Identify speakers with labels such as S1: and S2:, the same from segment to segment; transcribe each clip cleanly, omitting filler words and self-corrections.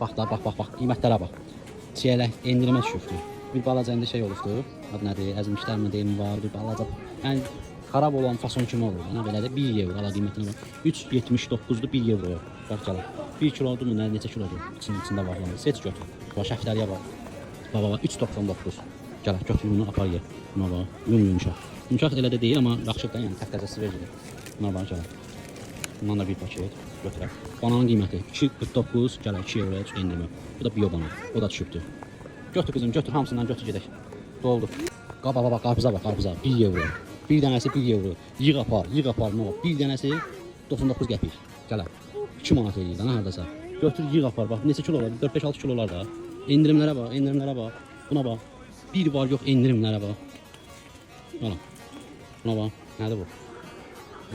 S1: Bax da, bax, bax, bax, qiymətlərə bax. Çiyələk endirimə düşübdür. Bir balaca indi şey olubdur. Adı nədir? Əzilmişlər mi deyim var, bir balaca. Yəni xarab olan fason kimi olur. Yəni belədir 1 evro ala qiymətinə bax. 3.79-dur 1 evroya. Bax gələ. 1 kilodur mu, nə neçə kilodur? İçinin içində var. Yəni. Seç götür. Bax şəftəliyə bax. Bax bax 3.99. Gəl götür bunu apar ye. Buna bax. Yum yumşaq. Yumşaq elə də deyil amma yaxşıdır da, yəni təftəzəsi verilir. Buna bax gəl. Bundan da bir paket götürək. Bananın qiyməti 2.49, gələ 2 evroya endirmə. Bu da bio banan. O da düşübdür. Götür qızım, götür hamısından götür gedək. Doldu. Qaba baba qarpıza bax, qarpıza 1 evro. Bir dənəsi 1 evro. Yığ apar, yığ apar nə var? Bir dənəsi 99 qəpik. Gələ. 2 manat eləyir də hardasa. Götür yığ apar bax neçə kilo olar? 4-5-6 kilo olar da. Endirimlərə bax, endirimlərə bax. Buna bax. Bir var yox endirimlərə bax. Ala. Buna bax. Nədir bu?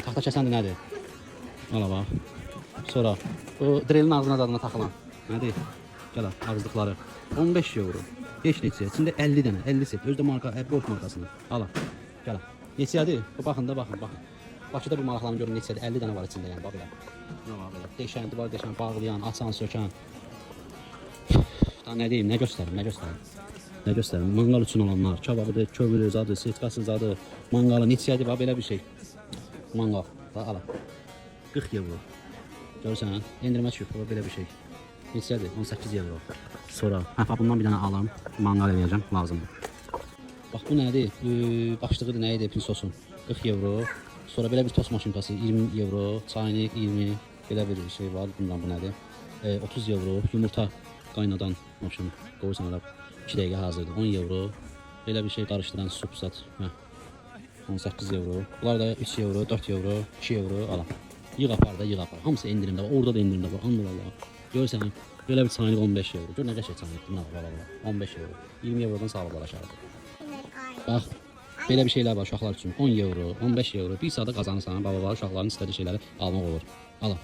S1: Taxta kəsəndir nədir? Ala bax. Sonra o drelin ağzına zadına taxılan. Nədir? Gəl al, ağızlıqları. 15 euro. Heç neçəyə. İçində 50 dənə, 50 set. Özü də marka, Bosch markasının. Al. Gəl. Al. Neçəyədir? Baxın da, baxın, baxın. Bakıda bir maraqlanın görün neçədir. 50 dənə var içində yəni bax belə. Nə var belə? Deşən, divar deşən, bağlayan, açan, sökən. Daha nə deyim, nə göstərim, nə göstərim. Nə göstərim? Manqal üçün olanlar, kababıdır, kömürü, zadı, setkası, zadı, manqalı neçəyədir bax belə bir şey. Manqal. Da ala. 40 euro. Görürsən, endirimə düşüb, bax belə bir şey. Neçədir? 18 euro. Sonra, hə, bax bundan bir dənə alım, manqal eləyəcəm, lazımdır. Bax bu nədir? Başlığıdır, nə idi pinsosun? 40 euro. Sonra belə bir tost maşinkası 20 euro, çaynik 20, belə bir şey var. Bilmirəm bu nədir. 30 euro yumurta qaynadan maşın qoyursan ora 2 dəqiqə hazırdır. 10 euro. Belə bir şey qarışdıran sup zat. Hə. 18 euro. Bunlar da 3 euro, 4 euro, 2 euro ala. Yığ apar da, yığ apar. Hamısı endirimdə var. Orada da endirimdə var. Aman Allah. Görürsən, belə bir çaynik 15 euro. Gör nə qəşəng çaynikdir. Buna bax, bax, bax. 15 euro. 20 eurodan sağlıqlar aşağıda. Bax, belə bir şeylər var uşaqlar üçün. 10 euro, 15 euro. Bir saata qazanırsan, baba, baba, uşaqların istədiyi şeyləri almaq olur. Ala.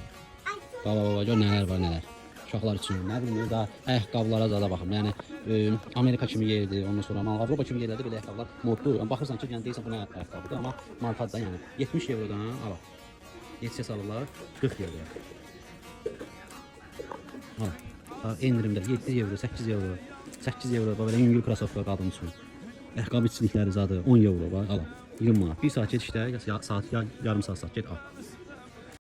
S1: Baba, baba, gör nələr var, nələr. Uşaqlar üçün, nə bilim, da ayaqqabılara da baxın. Yəni Amerika kimi yerdir, ondan sonra amma Avropa kimi yerlərdə belə ayaqqabılar moddur. Yəni baxırsan ki, yəni deyirsən bu nə ayaqqabıdır, amma markadır da, yəni 70 eurodan ala. Neçə salırlar? 40 euroya. Al. Ha, endirimdə 7 euro, 8 euro. 8 euro bax belə yüngül krasovka qadın üçün. Ayaqqabı içlikləri zadı 10 euro bax ala. 20 manat. Bir saat get işlə, ya saat ya yarım saat sat get al.